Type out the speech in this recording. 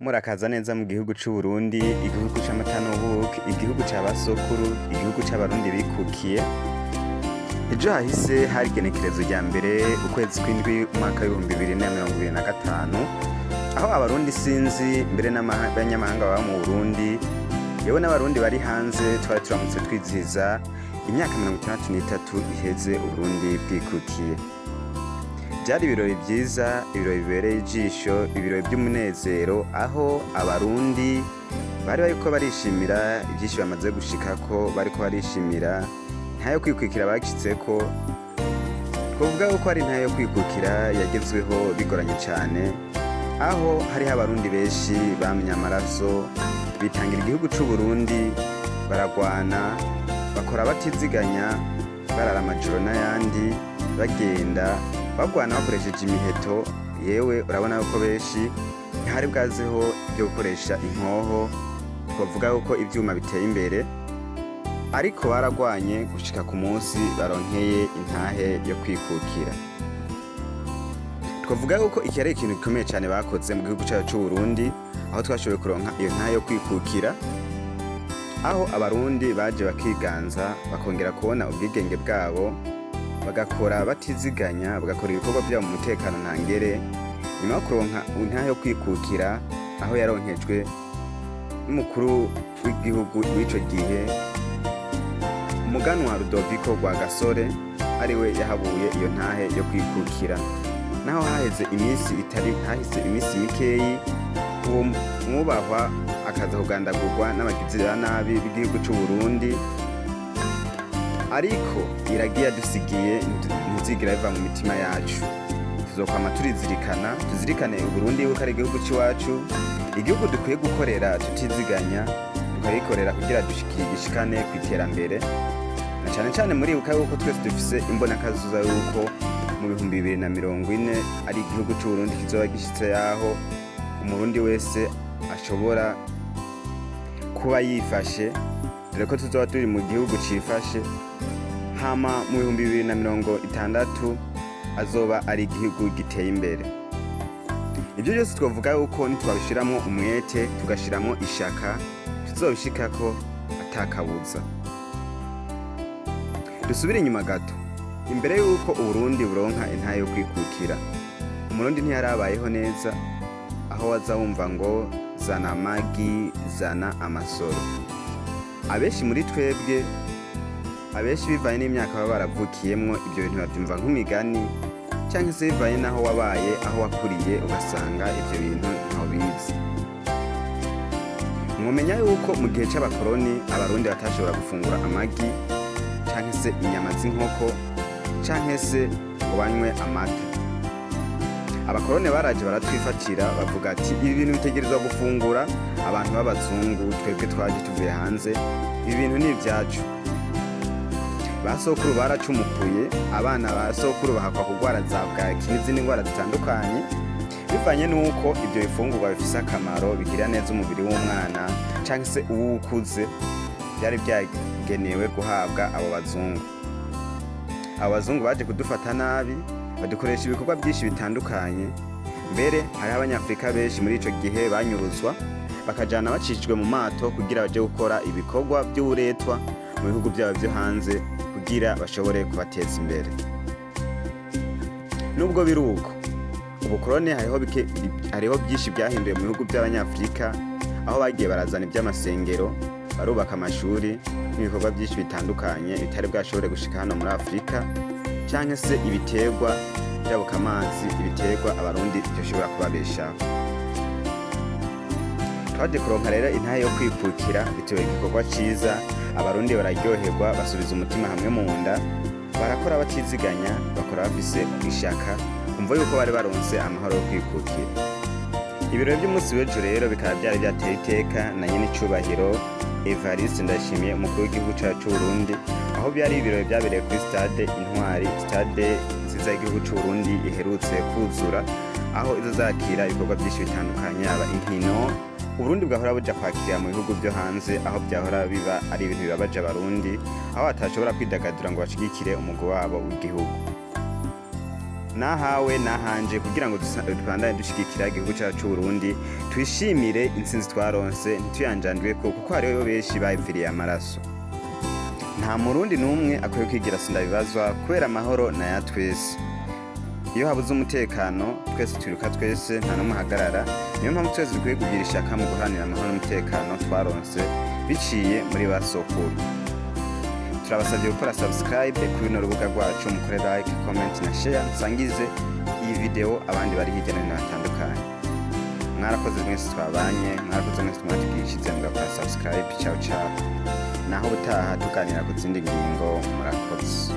Murakaza neza mu gihugu c'Uburundi, igihugu c'amata n'ubuki, igihugu ca basokuru, igihugu c'abarundi bikukiye. Ejo hahise hari igenekerezo rya mbere ukwezi kw'indwi umwaka w'2025, aho abarundi sinzi mbere n'abanyamahanga baba mu Burundi, yewe n'abarundi bari hanze, twari turamutse twizihiza imyaka 63 iheze Uburundi bwikukiye. Vyari ibirori vyiza, ibirori bibereye ijisho, ibirori vy'umunezero, aho abarundi bari bariko barishimira ivyinshi bamaze gushikako, bariko barishimira intahe yo kwikukira bashitseko. Twovuga yuko ari intahe yo kwikukira yagezweho bigoranye cane, aho hariho abarundi benshi bamye amaraso, bitangira igihugu c'Uburundi, baragwana, bakora batiziganya, barara amajoro n'ayandi, bagenda bagwana bakoresheje imiheto. Yewe urabona yuko benshi ntihari bwazeho ivyo gukoresha inkoho, twovuga yuko ivyuma biteye imbere, ariko baragwanye gushika ku munsi baronkeye intahe yo kwikukira. Twovuga yuko iki ari ikintu gikomeye cane bakoze mu gihugu cacu c'Uburundi, aho twashoboye kuronka iyo ntahe yo kwikukira, aho abarundi baje bakiganza, bakongera kubona ubwigenge bwabo, bagakora batiziganya, bagakora ibikorwa vyabo mu mutekano ntangere, nyuma yo kuronka intahe yo kwikukira, aho yaronkejwe n'umukuru w'igihugu w'ico gihe, umuganwa Rudoviko Rwagasore, ariwe yahabuye iyo ntahe yo kwikukira. Naho haheze iminsi itari hahise iminsi mikeyi, uwo mwubahwa akaza kugandagurwa n'abagizi ba nabi b'igihugu c'Uburundi, ariko iragi yadusigiye ntizigera biva mu mitima yacu. Tuzokwama turizirikana, tuzirikane Uburundi yuko ari igihugu c'iwacu, igihugu dukwiye gukorera tutiziganya, tukagikorera kugira gishikane kw'iterambere. Na cane cane muribuka yuko twese dufise imbonakazoza yuko mu 2040 ari igihugu c'Uburundi kizoba gishitse yaho umurundi wese ashobora kuba yifashe, dore ko tuzoba turi mu gihugu cifashe. Hama mu 2060 azoba ari igihugu giteye imbere. Ivyo byose twavuga yuko nitwabishiramwo umwete, tugashiramwo ishaka, tuzobishikako atakabuza. Dusubire inyuma gato. Imbere yuko Uburundi buronka intahe yo kwikukira, umurundi ntiyarabayeho neza, aho waza wumva ngo zana amagi, zana amasoro. Abenshi muri twebwe, abenshi bivanye n'imyaka baba baravukiyemwo, ivyo bintu bavyumva nk'imigani, canke se bivanye n'aho wabaye, aho wakuriye, ugasanga ivyo bintu ntaho bizi. Mwomenya yuko mu gihe c'abakoroni abarundi batashobora gufungura amagi canke se inyama z'inkoko canke se ngo banywe amata. Abakoroni baraje baratwifatira, bavuga ati ibi bintu bitegerezwa gufungura abantu b'abazungu, twebwe twaje tuvuye hanze, ibi bintu ni ivyacu. Ba sokuru baracumukuye, abana ba sokuru bahakwa kugwara za bwaki n'izindi ndwara zitandukanye, bivanye n'uko ivyo bifungurwa bifise akamaro, bigira neza umubiri w'umwana canke se uwukuze, vyari vyagenewe guhabwa abo bazungu. Abo bazungu baje kudufata nabi, badukoresha ibikorwa byinshi bitandukanye. Mbere hariho abanyafurika benshi muri ico gihe banyuruzwa, bakajana bacishijwe mu mato kugira baje gukora ibikorwa vy'uburetwa mu bihugu vyabo vyo hanze, kugira bashobore kubateza imbere. Nubwo biri uko, ubukoroni hariho byinshi byahinduye mu bihugu by'abanyafurika, aho bagiye barazana iby'amasengero, barubaka amashuri n'ibikorwa byinshi bitandukanye bitari bwashobore gushika hano muri Afurika, canke se ibiterwa byabukamazi, ibiterwa abarundi byoshobora kubabeshaho. Twaje kuronka rero intahe yo kwikukira, bitewe igikorwa ciza, abarundi bararyoherwa, basubiza umutima hamwe mu nda, barakora batiziganya, bakora bafise ishaka, kumva yuko bari baronse amahoro yo kwikukira. Ibirori by'umunsi w'ejo rero bikaba byari byateye iteka na nyene icubahiro Evariste Ndayishimiye, umukuru w'igihugu cacu c'Uburundi, aho byari ibirori byabereye kuri stade Intwari, stade nziza y'igihugu c'Uburundi iherutse kuzura, aho izozakira ibikorwa byinshi bitandukanye, yaba inkino Uburundi bwahora buja kwakira mu bihugu vyo hanze, aho vyahora biba ari ibintu bibabaje abarundi, aho batashobora kwidagadura ngo bashigikire umugwi wabo w'igihugu. Nahawe nahanje kugira ngo tubandanye dushigikira igihugu cyacu c'u Burundi, twishimire intsinzi twaronse, ntituyanjandweko kuko hariho benshi bayipfiriye amaraso. Nta Murundi n'umwe akwiye kwigira sindabibazwa, kubera amahoro naya twese. Iyo habuze umutekano, twese twiruka twese, nta n'umwe ahagarara. Niyo mpamvu twese dukwiye kugira ishaka mu guharanira amahoro n'umutekano twaronse biciye muri ba sokuru. Turabasabye gukora subscribe kuri runo rubuga rwacu, mukore like, comment na share, musangize iyi video abandi bari hirya no hino hatandukanye. Mwarakoze mwese twabanye, mwarakoze mwese mwatugishije mugakora subscribe. Ciao ciao, naho ubutaha tuganira ku zindi ngingo. Murakoze.